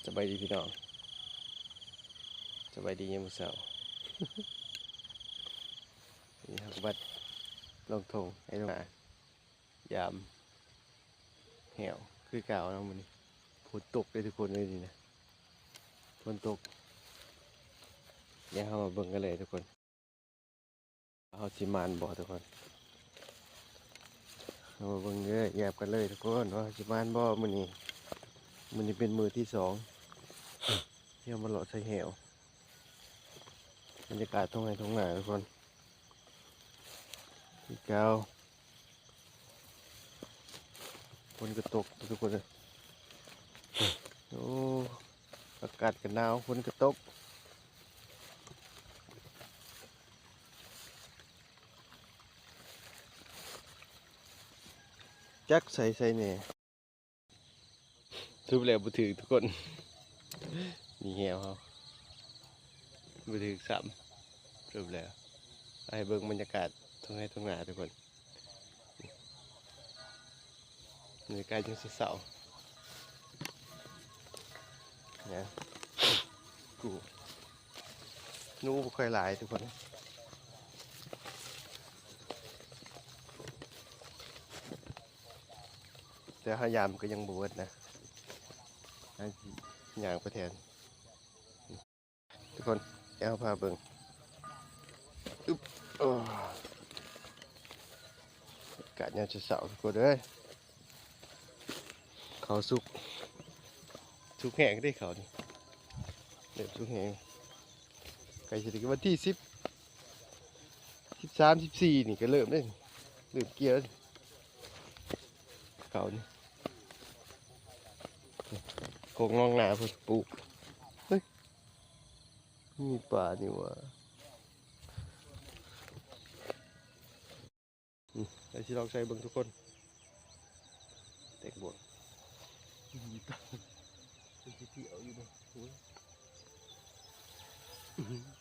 ສະບາຍດີພີ່ນ້ອງ ສະບາຍດີຍາມເຊົ້າ. ນີ້ເຮົາກໍມາລົງທົ່ງໃຫ້ລົງນາ ຢາມແຫ້ວຄືເກົ່າເນາະມື້ນີ້. ຝົນຕົກເດ້ທຸກຄົນເອີຍນີ້ນະ ຝົນຕົກ. ດຽວເຮົາມາເບິ່ງກັນເລີຍທຸກຄົນ. ເຮົາຊິໝານບໍ່ທຸກຄົນ? ເຮົາມາເບິ່ງເດີ ຢາມກັນເລີຍທຸກຄົນ ວ່າເຮົາຊິໝານບໍ່ມື້ນີ້. ມື້ນີ້ເປັນມື້ທີສອງ ທີ່ເຮົາມາເລາະໃສ່ແຫ້ວ. ບັນຍາກາດທົ່ງໄຮ່ທົ່ງນາທຸກຄົນ ຄືເກົ່າ. ຝົນກໍຕົກທຸກຄົນເອີຍ. ໂອ້ ອາກາດກໍໜາວ ຝົນກໍຕົກ. ຈັກໃສ່ໃສ່ແດ່. ສະຫຼຸບແລ້ວບໍ່ຖືກທຸກຄົນ. ນີ້ແຫ້ວເຮົາ ບໍ່ຖືກຊ້ຳ. ສະຫຼຸບແລ້ວ ໃຫ້ເບິ່ງບັນຍາກາດທົ່ງໄຮ່ທົ່ງນາທຸກຄົນ. ບັນຍາກາດຍາມເຊົ້າໆ ນະ ກູ ໜູບໍ່ຄ່ອຍຫຼາຍທຸກຄົນ. ແຕ່ເຮົາຢາມກໍຍັງບໍ່ເບິດນະ ຍ່າງໄປແທນ. ທຸກຄົນ ດຽວເຮົາພາເບິ່ງ ອຶບ ໂອ້ ອາກາດຍາມເຊົ້າໆ ທຸກຄົນເອີຍ. ເຂົ້າສຸກ ສຸກແຮງເດ້ເຂົ້ານີ້ ເລີ່ມສຸກແຮງ. ໃກ້ຊິເຖິງວັນທີສິບ ສິບສາມ ສິບສີ່ ນີ້ກໍເລີ່ມເດ້ ເລີ່ມກ່ຽວແລ້ວ ເຂົ້ານີ້. ໂຄກໜອງນາເພິ່ນປູກ ເຮີ້ຍ ມີປານີ້ຫວ່າ. ອືມ ດຽວຊິລອງໃສ່ເບິ່ງທຸກຄົນ. ແຕກບວກ ມັນຊິທ່ຽວຢູ່ບໍ່? ໂອ້ຍ.